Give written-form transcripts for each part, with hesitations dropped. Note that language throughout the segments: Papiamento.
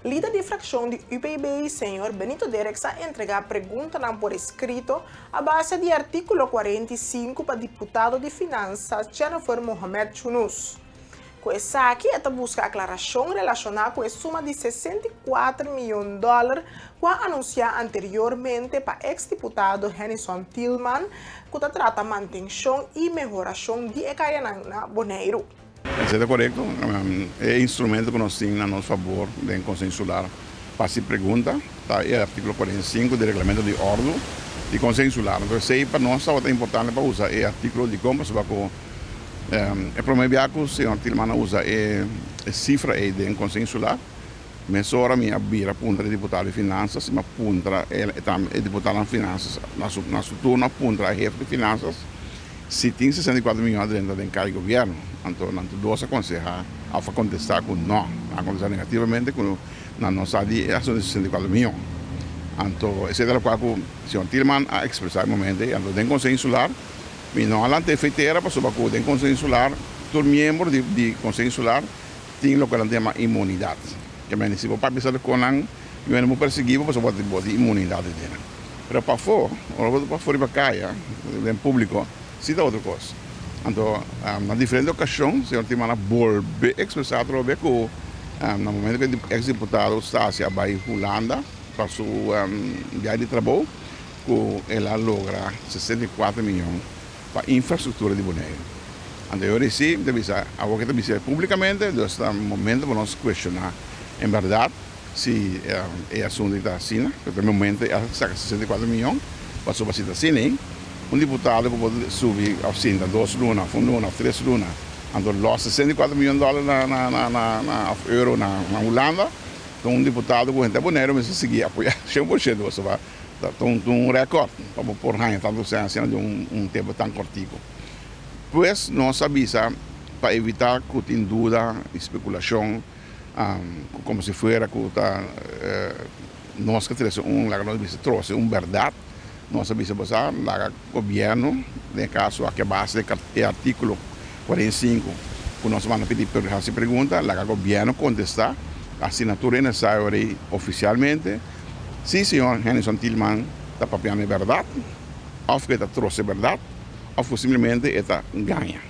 Lider di frakshon di UPB, señor Benito Derks a entregá preguntanan por eskrito a base di artíkulo 45 pa diputado di Finansa Jennifer Mohamed Chunus. Ku esaki e ta buska aklarashon relashoná ku e suma di 64 mion dòler ku a anunsiá anteriormente pa eks diputado Hennyson Thielman ku ta trata mantenshon i mehorashon di e kayanan na Boneiru. Esei ta korekto. E instrumento ku nos tin na nos fabor den Konseho Insular pa hasi pregunta ta e artíkulo 45 di Reglamento di Òrdu di Konseho Insular. Anto esei pa nos tabata importante pa usa e artíkulo dikon pasobra ku e promé bia ku señor Thielman a usa e sifra ei den Konseho Insular, mesora mi a bira puntra e diputado di Finansas i mi a puntra e diputadonan Finansas na su turno a puntra e hefe di Finansas si tin 64 miyon a drenta den kai gobièrnu. Anto nan tur dos a konsehá òf a kontestá ku nò. Nan a kontestá negativamente ku nan no sa di e asuntu di 64 miyon. Anto esei ta lokual ku señor Thielman a ekspresá e momento ei. Anto den Konseho Insular Mi no a lanta e fetera pasobra ku den Konseho Insular tur miembro di Konseho Insular tin loke nan ta yama inmunidat. Ke mende si bo papia sa kon nan mi mende bo persiguí bo pasobra bo tin inmunidat di nan. Pero pafó, ora bo ta pafó riba kaya, den públiko, si ta otro kos. Anto na diferente okashon señor Timana a bolbe ekspresá atrobe ku na momento ku e eks diputado Stasia a bai Hulanda pa su biahe di trabou, ku el a logra 64 miyon pa infrastruktura di Boneiru. Anto e ora si mi ta bisa, awor ke ta bisa públikamente, dus ta momento pa nos kuestioná en bèrdat si e asuntu ei ta asina, pasobra e momento ei a saka 64 miyon, pasobra si ta asina ei, un diputado ku por subi òf sinta dos luna òf un luna òf tres luna, anto lòs 64 miyon dòler na òf euro na Hulanda, ta un diputado ku henter Boneiru mester sigui apoyá 100% pasobra Ta un rèkòrt pa bo por haña tantu sèn asina den un tempu tan kòrtiku. Pues nos a bisa pa evitá ku tin duda i spekulashon ku komo si fuera ku ta nos ke trese un laga nos bisa trose un bèrdat, nos a bisa bo sa laga gobièrnu den e kaso aki a base di e artíkulo 45 ku nos a manda pidi hasi pregunta laga gobièrnu kontestá asina tur hende sa e ora ei ofisialmente. Si señor Hennyson Thielman ta papiando e bèrdat òf ku e ta trose bèrdat òf ku simplemente e ta gaña.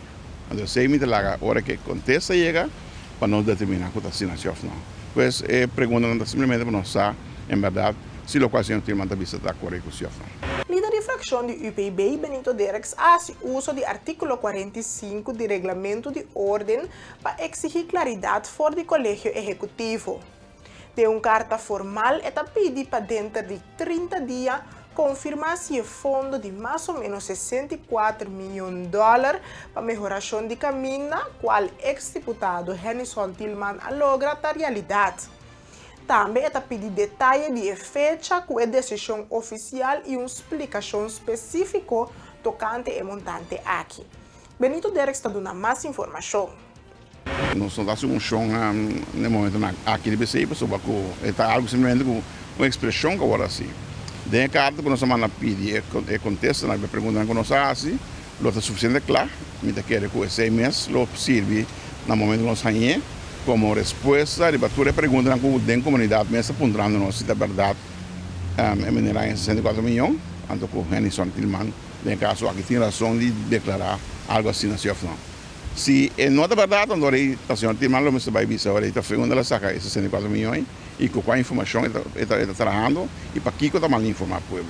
Anto esei mi ta laga ora ku e kontesta yega pa nos determiná ku ta asina si òf no. Pues e preguntanan ta simplemente pa nos sa en bèrdat si lokual señor Thielman ta bisa ta korekto si òf no. Lider di frakshon di UPB, Benito Derks, a hasi uso di artíkulo 45 di Reglamento di Orden pa eksigí klaridat for di Kolegio Ehekutivo. Den un karta formal e ta pidi pa denter di 30 dia konfirmá si e fondo di mas o ménos 64 mion dòler pa mehorashon di kaminda, kual eks diputado Hennyson Thielman a logra, ta realidat. Tambe e ta pidi detaye di e fecha ku e desishon ofisial i un splikashon spesífiko tokante e montante aki. Benito Derks ta duna mas informashon. Nos no ta hasi un shon na e momentonan aki riba esei pasobra ku e ta algu simplemente ku un ekspreshon ku a wòrdu hasi. Den e karta ku nos a manda pidi e kontestanan riba e preguntanan ku nos a hasi lo ta sufisiente kla. Mi ta kere ku esei mes lo sirbi na momento ku nos hañ'é komo respuesta riba tur e preguntanan ku den komunidat mes ta puntrando nos si ta bèrdat e manera haña 64 miyon anto ku Hennyson Thielman den e kaso aki tin rason di deklará algu asina si òf no. Si e no ta bèrdat, anto rei ta señor Thielman lo mester bai bisa ora ei ta fe unda el a saka e 64 miyon ei i ku kua informashon e ta e ta trahando i pakiko ta mal informá pueblo.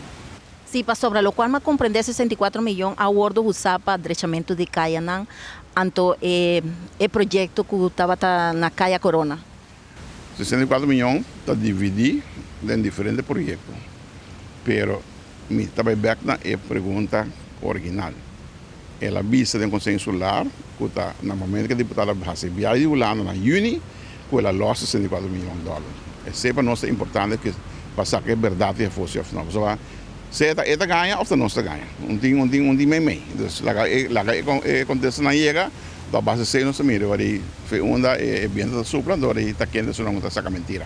Sí, pasobra lokual mi a komprendé 64 miyon a wòrdu usá pa drechamentu di kayanan, anto e e proyekto ku tabata na Kaya Korona. 64 miyon ta dividí den diferente proyekto, pero mi ta bai bèk na e pregunta original. El a bisa den Konseho Insular ku ta na momento ku e diputado a hasi biahe di Hulanda na yüni ku el a lòs 64 miyon dòler. Esei pa nos ta importante ku pa saka e bèrdat di afó si òf no. Pasobra sea ta e ta gaña òf ta nos ta gaña. Un tin un tin un tin meimei. Entonces laga e laga e kontestanan yega pa base esei nos ta mira ora di fe unda e biento ta supla anto ora di ta kende esunnan ku ta saka mentira.